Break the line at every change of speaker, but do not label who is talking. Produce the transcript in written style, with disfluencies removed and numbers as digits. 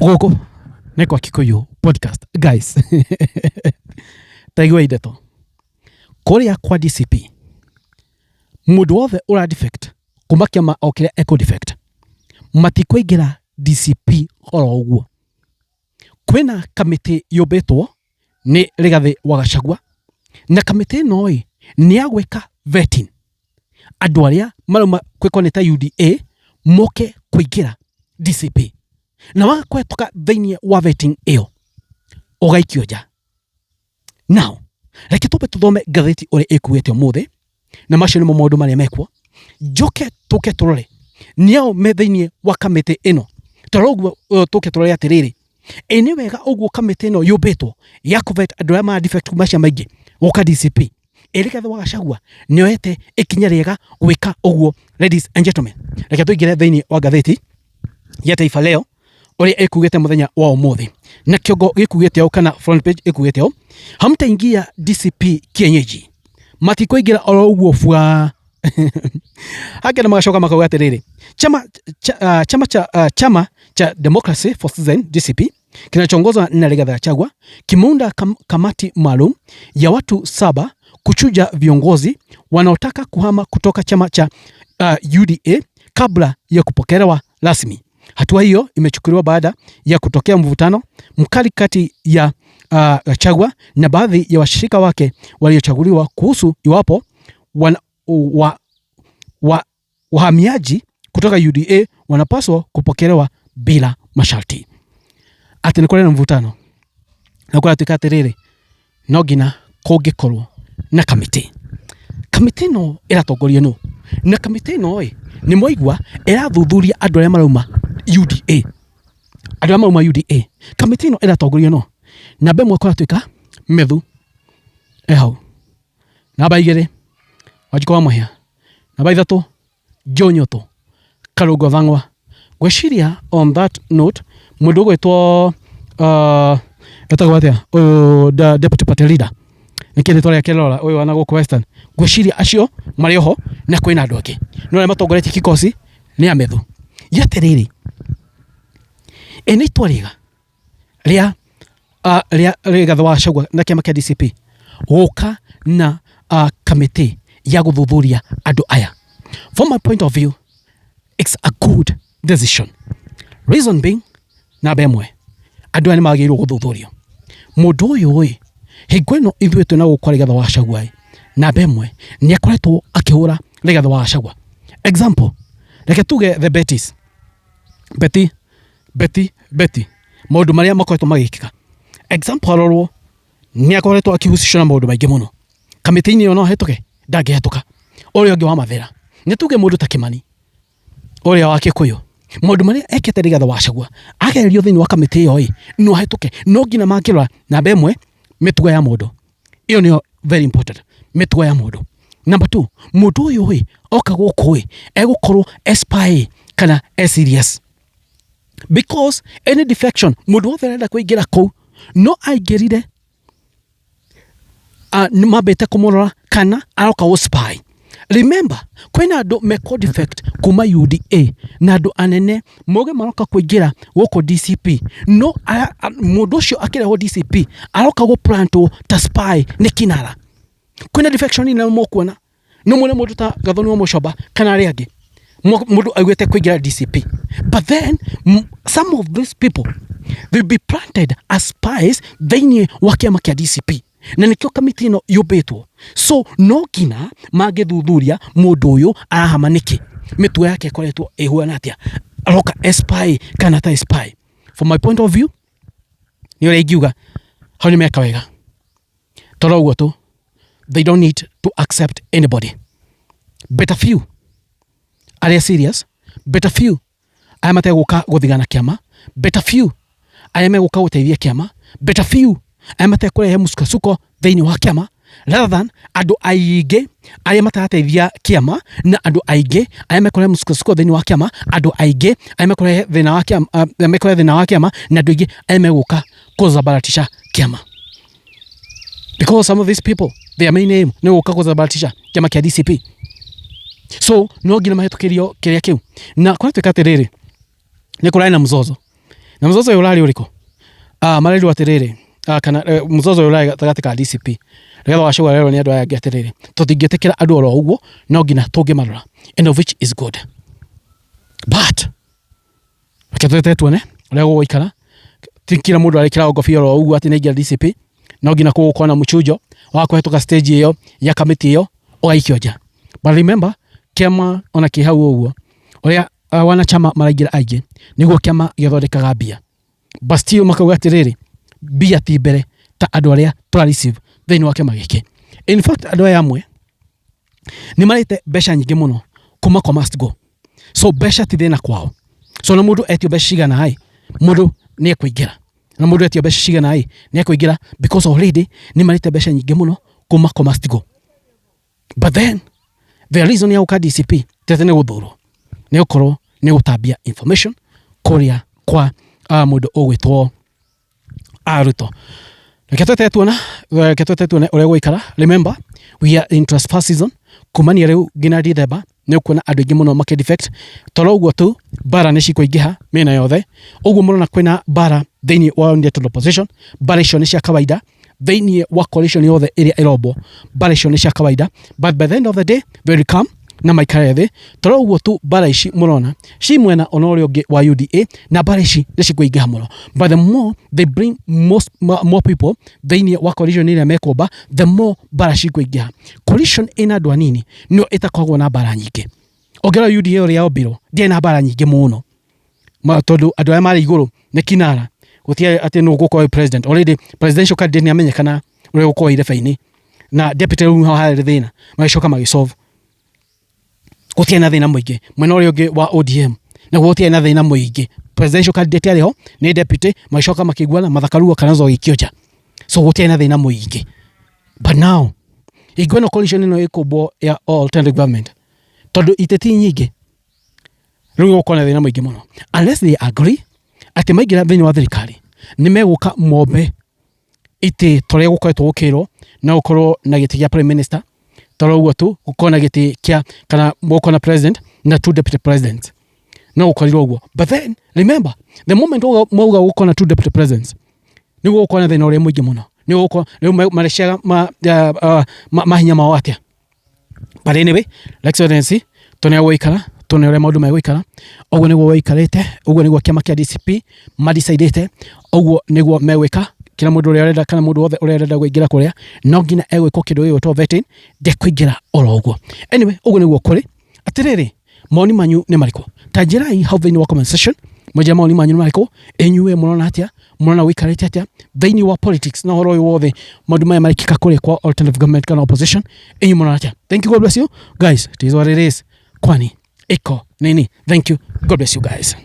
Gũkũ nĩ kwa Kikuyu Podcast, guys. Taiguai ndeto kũrĩa kwa DCP, mũndũ wothe ũra defect kuma kĩama o kĩrĩa ekũ defect matikũingĩra DCP oro ũguo. Kwĩna kamĩtĩ yũmbĩtwo nĩ Rigathĩ wa Gachagua, na kamĩtĩ ĩno ĩ nĩ ya gwĩka vetting andũ arĩa marauma kwĩkwo nĩ ta UDA moke kũingĩra DCP, na waga kũhetũka thĩinĩ wa vetting ĩyo ũgaikio nja. Now reke tũmbe tũthome ngathĩti ũrĩa ĩkuĩte ũmũthĩ, na macio nĩmo maũndũ marĩa mekuo. Njoke tũke tũrore nĩao me thĩinĩ wa kamĩtĩ ĩno. Toro ũguo tũke tũrore atĩrĩrĩ, ĩ nĩ wega ũguo kamĩtĩ ĩno yũmbĩtwo ya kũvet andũ arĩa mara defect kuma ciama ingĩ gũka DCP? Ĩ Rigathĩ wa Gachagua nĩoete ikinya rĩega gwĩka ũguo? Ladies and gentlemen, reke tũingĩre thĩinĩ wa ngathĩti ya Taifa Leo ũrĩa ĩkugĩte mũthenya wa ũmũthĩ, na kĩongo gĩkugĩte ũũ, kana front page ĩkugĩte ũũ: "Hamtaingia DCP kienyeji." Matikũingĩra oro ũguo bua. Hangĩ na magacoka makauga atĩrĩrĩ, chama cha Democracy for Citizen, DCP, kinachoongozwa na Rigathi Gachagua kimeunda kamati maalum ya watu 7 kuchuja viongozi wanaotaka kuhama kutoka chama cha UDA kabla ya kupokelewa rasmi. Hatua hiyo imechukuliwa baada ya kutokea mvutano mkali kati ya Gachagua na baadhi ya washirika wake waliochaguliwa kuhusu iwapo wahamiaji kutoka UDA wanapaswa kupokelewa bila masharti. Atĩ nĩ kũrĩ na mvutano na kũratuĩka atĩrĩrĩ, no nginya kũngĩkorwo na kamĩtĩ. Kamĩtĩ ĩno ĩratongorio nũ? Na kamĩtĩ ĩno ĩ nĩ mwaigua ĩrathuthuria andũ arĩa marauma UDA, andũ arĩa marauma UDA. Kamĩtĩ ĩno ĩratongorio nũ? Namba 1 kũratuĩka Methu e hau, namba 2 Wanjikũ wa Mũhĩa, namba 3 Joe Nyutu, Karũngo Thang'wa. Ngwĩciria on that note mũndũ ũgwĩtwo etagwo atĩa ũyũ, the deputy party leader, nĩkĩ rĩtwa rĩake rora, ũyũ wa na gũkũ Western, ngwĩciria acio marĩ oho na kwĩna andũ angĩ, no arĩa matongoretie kikosi nĩ Amethu. Ya atĩrĩrĩ, ĩ nĩ itua rĩega rĩa Rigathĩ wa Gachagua na kĩama kĩa DCP gũka na kamĩtĩ ya gũthuthuria andũ aya? From my point of view, it's a good decision. Reason being, namba 1, andũ aya nĩ magĩrĩirwo gũthuthurio. Mũndũ ũyũ ĩ, hingo ĩno ithuĩ twĩna gũkũ Rigathĩ wa Gachagua ĩ, namba 1 nĩ akoretwo akĩhũra Rigathĩ wa Gachagua. Example, reke tuge the Bettys, Betty, Betty, Betty, maũndũ marĩa makoretwo magĩkĩka. Example, arorwo nĩ akoretwo akĩhusishwo na maũndũ maingĩ mũno. Kamĩtĩ-inĩ ĩyo no ahĩtũke? Ndangĩhetũka. Ũrĩa ũngĩ wa Mathĩra, nĩ tuge mũndũ ta Kĩmani ũrĩa wa Kĩkũyũ, maũndũ marĩa ekĩte Rigathĩ wa Gachagua, agererio thĩinĩ wa kamĩtĩ ĩyo ĩ, no ahĩtũke? No nginya mangĩrora namba 1 mĩtugo ya mũndũ, ĩyo nĩyo very important, mĩtugo ya mũndũ. Number 2, mũndũ ũyũ ĩ oka gũkũ ĩ egũkorwo e spy kana e serious? Because any defection, mũndũ wothe arenda kũingĩra kũu no aingĩrire nĩ mambĩte kũmũrora kana aroka gũ spy. Remember, kwĩna andũ mekũ defect kuma UDA na andũ anene moge maroka kũingĩra gũkũ DCP, no mũndũ ũcio akĩrehwo DCP aroka gũ plantwo ta spy nĩ kinara. Kwĩna defection nene mũkuona, no muone mũndũ ta Gathoni wa Mũcomba kana arĩa angĩ, mũndũ augĩte kũingĩra DCP, but then some of these people, they will be planted as spies thĩinĩ wa kĩama kĩa DCP, na nĩkĩo kamĩtĩ ĩno yũmbĩtwo. So no nginya mangĩthuthuria mũndũ ũyũ arahama nĩkĩ, mĩtugo yake ĩkoretwo ĩhuana atĩa, aroka e spy kana ta spy. From my point of view, nĩ ũrĩa ingiuga hau nĩ meka wega. Toro ũguo tu, they don't need to accept anybody. Better few arĩa serious, better few arĩa mategũka gũthigana kĩama, better few arĩa megũka gũteithia kĩama, better few arĩa matekũrehe mũcukasuko thĩinĩ wa kĩama, rather than andũ aingĩ arĩa matarateithia kĩama na andũ aingĩ arĩa mekũrehe mũcukasuko thĩinĩ wa kĩama, andũ aingĩ arĩa mekũrehe thĩna wa kĩama, mekũrehe thĩna wa kĩama, na andũ aingĩ arĩa megũka kũzambaratisha kĩama. Because some of these people, their main aim nĩ gũka gũzambaratisha kĩama kĩa DCP. So no nginya mahĩtũkĩrio kĩrĩa kĩu. Na kũratuĩka atĩrĩrĩ, nĩ kũrarĩ na mzozo. Na mzozo ũyũ ũrarĩ ũrĩkũ? Marerirwo atĩrĩrĩ, kana mzozo ũyũ ũrarĩ gatagatĩ ka DCP. Rigathĩ wa Gachagua arerwo nĩ andũ aya angĩ atĩrĩrĩ, tũtingĩtĩkĩra andũ oro ũguo, no nginya tũngĩmarora, and of which is good. But reke tweterere tuone ũrĩa gũgũikara. Ti kila mũndũ arekĩra ngobia oro ũguo atĩ nĩ aingĩra DCP, no nginya gũgũkorwo na mũchunjo wa kũhetũka stage ĩyo ya kamĩtĩ ĩyo ũgaikio nja. But remember, kĩama ona kĩ hau ũguo, ũrĩa wanachama maraingĩra aingĩ, nĩguo kĩama gĩthondekaga mbia. But still makauga atĩrĩrĩ, mbia ti mbere ta andũ arĩa tũra receive thĩinĩ wa kĩama gĩkĩ. In fact, andũ aya amwe nĩ marĩte mbeca nyingĩ mũno kuma kwa must go. So mbeca ti thĩna kwao. So na mũndũ etio mbeca cigana ĩ, mũndũ nĩ ekũingĩra. Na mũndũ etio mbeca cigana ĩ, nĩ ekũingĩra because already nĩ marĩte mbeca nyingĩ mũno kuma kwa must go. But then the reason ya gũka DCP tete nĩ gũthurwo, nĩ gũkorwo nĩ gũtambia information kũrĩa kwa mũndũ ũgwĩtwo Ruto. Reke tweterere tuona, reke tweterere tuone ũrĩa gũgũikara. Remember, we are in transfer season kumania rĩu nginya December nĩ ũkuona andũ aingĩ mũno makĩ defect. Toro ũguo tu, mbara nĩ cikũingĩha mĩena yothe. Ũguo mũrona kwĩna mbara thĩinĩ wa united opposition, mbara icio nĩ cia kawaida thĩinĩ wa coalition yothe ĩrĩa ĩrombwo, mbara icio nĩ cia kawaida, but by the end of the day they will come na maikare thĩ. Toro ũguo tu, mbara ici mũrona ci mwena ona ũrĩa ũngĩ wa UDA, na mbara ici nĩ cikũingĩha mũno. But the more they bring more people thĩinĩ wa coalition ĩrĩa mekũmba, the more mbara cikũingĩha. Coalition ĩna andũ anini nĩyo ĩtakoragwo na mbara nyingĩ. Ũngĩrora UDA ũrĩa yombirwo, ndĩarĩ na mbara nyingĩ mũno, tondũ andũ arĩa marĩ igũrũ nĩ kinara, gũtiarĩ atĩ nũ ũgũkorwo president. Already presidential candidate nĩ amenyekana ũrĩa ũgũkorwo irebe-inĩ, na deputy rĩu nĩho harĩ thĩna, magĩcoka magĩsolve. Gũtiarĩ na thĩna mũingĩ. Mwena ũrĩa ũngĩ wa ODM naguo gũtiarĩ na thĩna mũingĩ, presidential candidate arĩ ho nĩ deputy, magĩcoka makĩiguana, Martha Karua Kalonzo agĩikio nja, so gũtiarĩ na thĩna mũingĩ. But now hingo ĩno coalition ĩno ĩkũmbwo ya alternative government, tondũ itĩ ti nyingĩ, rĩu gũkorwo na thĩna mũingĩ mũno unless they agree atĩ maingĩra thĩinĩ wa thirikari nĩ megũka mombe itĩ ta ũrĩa gũkoretwo gũkĩrwo, no gũkorwo na gĩtĩ gĩa prime minister, toro ũguo tu gũkorwo na gĩtĩ kĩa kana gũkorwo na president na two deputy presidents, no gũkorirwo ũguo. But then remember, the moment mwauga gũkorwo na two deputy presidents, nĩguo gũkorwo na thĩna ũrĩa mũingĩ mũno, nĩ gũkorwo rĩu mareciaga mahinya mao atĩa. But anyway, Excellency, tuone gũikara, tuone ũrĩa maũndũ megũikara. Ũguo nĩguo gũikarĩte, ũguo nĩguo kĩama kĩa DCP madicaidĩte, ũguo nĩguo megwĩka. Kila mũndũ ũrĩa ũrenda kana mũndũ wothe ũrĩa ũrenda kũingĩra kũrĩa no nginya egwĩkwo kĩndũ gĩgwĩtwo vetting, ndekũingĩra oro ũguo. Anyway, ũguo nĩguo kũrĩ. Atĩrĩrĩ, mawoni manyu nĩ marĩkũ? Ta njĩrai hau thĩinĩ wa comment section, mwanjĩra mawoni manyu nĩ marĩkũ. Inyuĩ mũrona atĩa? Mũrona gũikarĩte atĩa thĩinĩ wa politics na ũhoro ũyũ wothe, maũndũ maya marekĩka kũrĩa kwa alternative government kana opposition? Inyuĩ mũrona atĩa? Thank you, God bless you guys. It is what it is, kwani iko nini? Thank you, God bless you guys.